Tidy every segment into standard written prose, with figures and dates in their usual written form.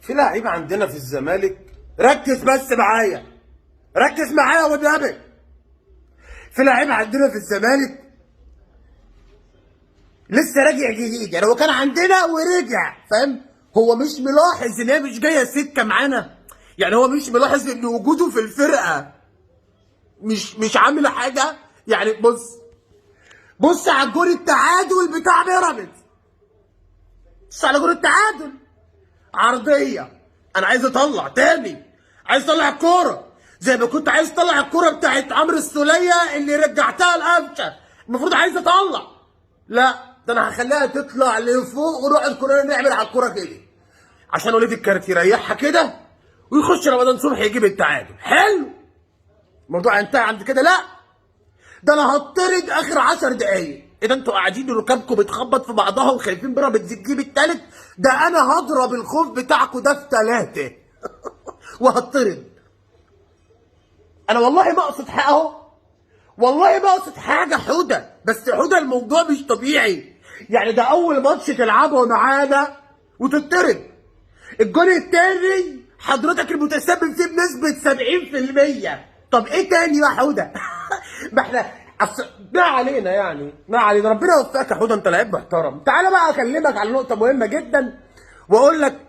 في لعيب عندنا في الزمالك، ركز بس معايا، ركز معايا والنبي. في لعيب عندنا في الزمالك لسه راجع جديد، يعني هو كان عندنا ورجع، فاهم؟ هو مش ملاحظ ان هي مش جاية سكة معانا، يعني هو مش ملاحظ ان وجوده في الفرقة مش عامل حاجة. يعني بص على الجول التعادل بتاع بيراميدز، بص على جول التعادل، عرضية، انا عايز اطلع تاني، عايز اطلع الكورة زي ما كنت عايز اطلع الكورة بتاعت عمرو السوليه اللي رجعتها لقفشه، المفروض عايز اطلع، لا ده انا هخليها تطلع لفوق ونقعد كلنا نعمل على الكورة كده عشان وليد الكارت يريحها كده ويخش رمضان صبحي يجيب التعادل. حلو، الموضوع انتهى عند كده؟ لا، ده انا هطرد اخر 10 دقايق. ايه ده، انتوا قاعدين ركابكم بتخبط في بعضها وخايفين بيراميدز تجيب التالت؟ ده انا هضرب الخوف بتاعكم ده في 3 وهطرد. انا والله ما اقصد حاجة اهو، والله ما اقصد حاجة حوده، بس حوده الموضوع مش طبيعي. يعني ده اول ماتش تلعبه معانا وتطرد. الجول التاني حضرتك المتسبب فيه بنسبة 70%. طب ايه تاني يا حوده؟ ما احنا ما علينا، يعني ما علينا، ربنا يوفقك يا حوده، انت لعيب محترم. تعالى بقى اكلمك على نقطة مهمة جدا واقول لك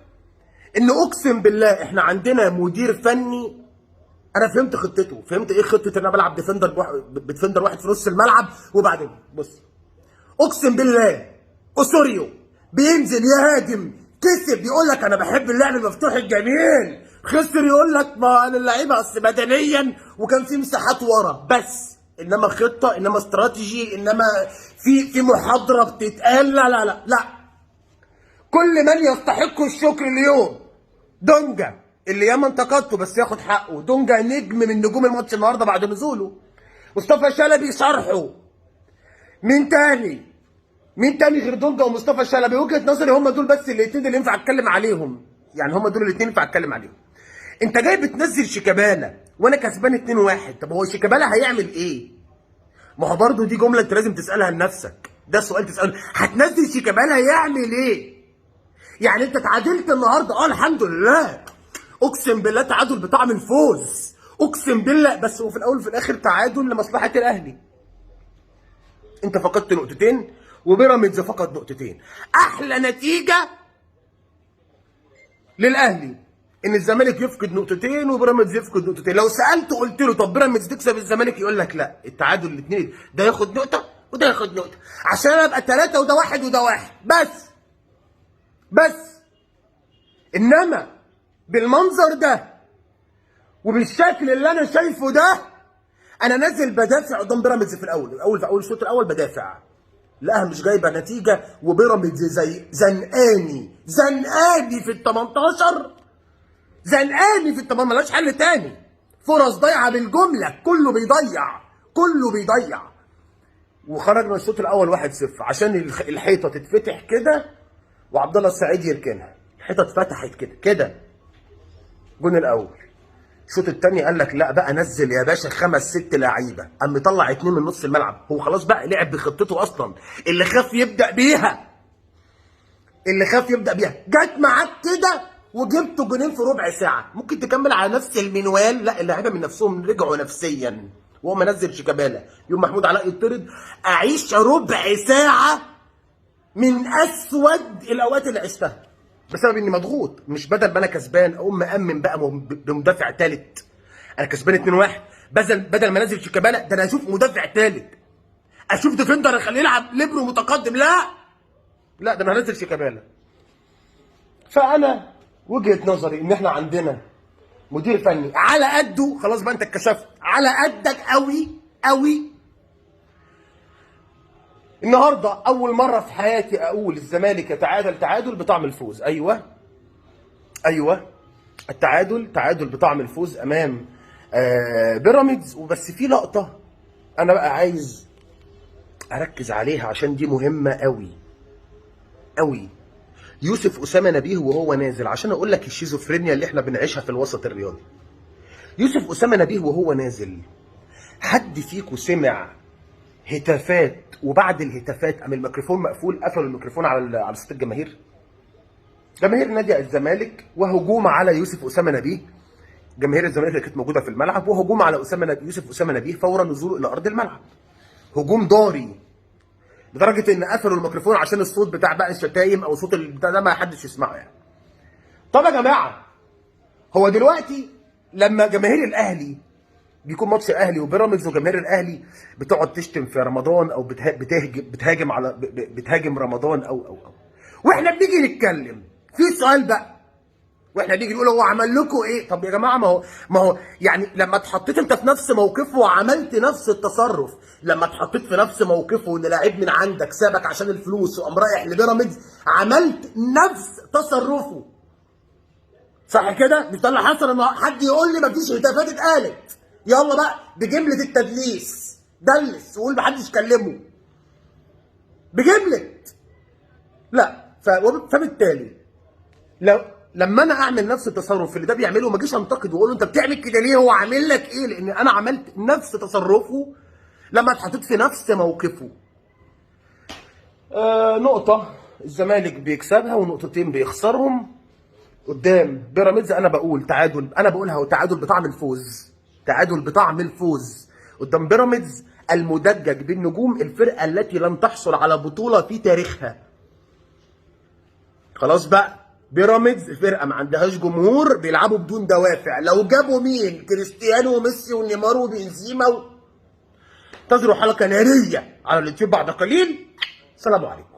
ان اقسم بالله احنا عندنا مدير فني انا فهمت خطته، فهمت ايه خطه ان انا بلعب defender ب defender واحد في نص الملعب. وبعدين بص، اقسم بالله اوسوريو بينزل يهاجم، كسب يقول لك انا بحب اللعب المفتوح الجميل، خسر يقول لك ما انا اللعيبة اصل بدنيا وكان في مساحات ورا، بس انما خطه، انما استراتيجي، انما في محاضرة بتتقال، لا لا لا لا. كل من يستحق الشكر اليوم دونجا، اللي ياما انتقدته بس ياخد حقه، دونجا نجم من نجوم الماتش النهارده بعد نزوله. مصطفى شلبي شرحه. مين تاني؟ مين تاني غير دونجا ومصطفى شلبي؟ وجهة نظري هم دول بس الاثنين اللي ينفع اتكلم عليهم، يعني هم دول الاثنين ينفع اتكلم عليهم. انت جاي بتنزل شيكابالا وانا كسبان 2-1، طب هو شيكابالا هيعمل ايه؟ ما هو برضه دي جملة انت لازم تسالها لنفسك، ده سؤال تساله، هتنزل شيكابالا هيعمل ايه؟ يعني انت تعادلت النهارده، الحمد لله، اقسم بالله تعادل بطعم الفوز، اقسم بالله، بس هو في الاول وفي الاخر تعادل لمصلحة الاهلي. انت فقدت نقطتين وبيراميدز فقد نقطتين. احلى نتيجة للاهلي ان الزمالك يفقد نقطتين وبيراميدز يفقد نقطتين. لو سالته قلت له طب بيراميدز تكسب الزمالك، يقول لك لا، التعادل الاثنين، ده ياخد نقطة وده ياخد نقطة، عشان انا ابقى 3 وده 1 وده 1 بس. بس انما بالمنظر ده وبالشكل اللي انا شايفه ده، انا نازل بدافع قدام بيراميدز في الاول، في اول الشوط الاول بدافع، لا مش جايبه نتيجة، وبيراميدز زي زنقاني زنقاني في ال 18، زنقاني في ال 18، ملهاش حل تاني، فرص ضايعة بالجملة، كله بيضيع، كله بيضيع. وخرجنا الشوط الاول 1-0 عشان الحيطة تتفتح كده وعبد الله السعيد يركنها، الحيطة اتفتحت كده كده، جون الاول. الشوط الثاني قال لك لا بقى، نزل يا باشا 5 6 لعيبة، قام مطلع 2 من نص الملعب، هو خلاص بقى لعب بخطته اصلا، اللي خاف يبدا بيها، اللي خاف يبدا بيها جت معاك كده وجبت جونين في ربع ساعة. ممكن تكمل على نفس المنوال، لا اللعيبة من نفسهم رجعوا نفسيا، وهو منزل شيكابالا يوم محمود علاء يطرد، اعيش ربع ساعة من اسود الاوقات اللي عشتها بسبب اني مضغوط. مش بدل ما انا كسبان اقوم مأمن بقى بمدافع ثالث، انا كسبان 2-1، بدل ما انزل شيكابالا ده انا اشوف مدافع ثالث، اشوف defender اخليه يلعب ليبرو متقدم، لا لا ده انا هنزل شيكابالا. فانا وجهة نظري ان احنا عندنا مدير فني على قده، خلاص بقى انت اتكشفت على قدك قوي قوي. النهارده اول مرة في حياتي اقول الزمالك يتعادل تعادل بطعم الفوز. ايوه ايوه، التعادل تعادل بطعم الفوز امام بيراميدز. وبس في لقطة انا بقى عايز اركز عليها عشان دي مهمة قوي قوي. يوسف اسامة نبيه وهو نازل، عشان اقول لك الشيزوفرينيا اللي احنا بنعيشها في الوسط الرياضي. يوسف اسامة نبيه وهو نازل، حد فيكم سمع هتافات وبعد الهتافات قام الميكروفون مقفول، قفلوا الميكروفون على صوت الجماهير؟ جماهير نادي الزمالك وهجوم على يوسف اسامة نبيه، جماهير الزمالك اللي كانت موجودة في الملعب، وهجوم على يوسف اسامة نبيه فور نزوله الى ارض الملعب. هجوم ضاري لدرجة ان قفلوا الميكروفون عشان الصوت بتاع بقى الشتايم او صوت البتاع ده ما حدش يسمعه يعني. طب يا جماعة، هو دلوقتي لما جماهير الاهلي بيكون ماتش اهلي وبيراميدز، وجماهير الاهلي بتقعد تشتم في رمضان او بتهاجم على بتهاجم رمضان او او او واحنا بنيجي نتكلم في سؤال بقى، واحنا نيجي نقول هو عمل لكم ايه؟ طب يا جماعة، ما هو يعني لما اتحطيت انت في نفس موقفه وعملت نفس التصرف، لما اتحطيت في نفس موقفه ان لعيب من عندك سابك عشان الفلوس وقام رايح لبيراميدز، عملت نفس تصرفه، صح كده؟ مش ده اللي حصل؟ ان حد يقول لي مفيش هتافات اتقالت، يلا بقى بجملة التدليس، دلس وقول محدش كلمة بجملة لا. فبالتالي لو لما انا اعمل نفس التصرف اللي ده بيعمله، ما اجيش انتقد واقول له انت بتعمل كده ليه، هو عامل لك ايه؟ لان انا عملت نفس تصرفه لما اتحطيت في نفس موقفه. نقطة الزمالك بيكسبها ونقطتين بيخسرهم قدام بيراميدز. انا بقول تعادل، انا بقولها وتعادل بطعم الفوز، تعادل بطعم الفوز قدام بيراميدز المدجج بالنجوم، الفرقة التي لم تحصل على بطوله في تاريخها. خلاص بقى، بيراميدز فرقه ما عندهاش جمهور، بيلعبوا بدون دوافع. لو جابوا مين؟ كريستيانو وميسي ونيمار وبنزيما انتظروا حلقة نارية على اليوتيوب بعد قليل. سلام عليكم.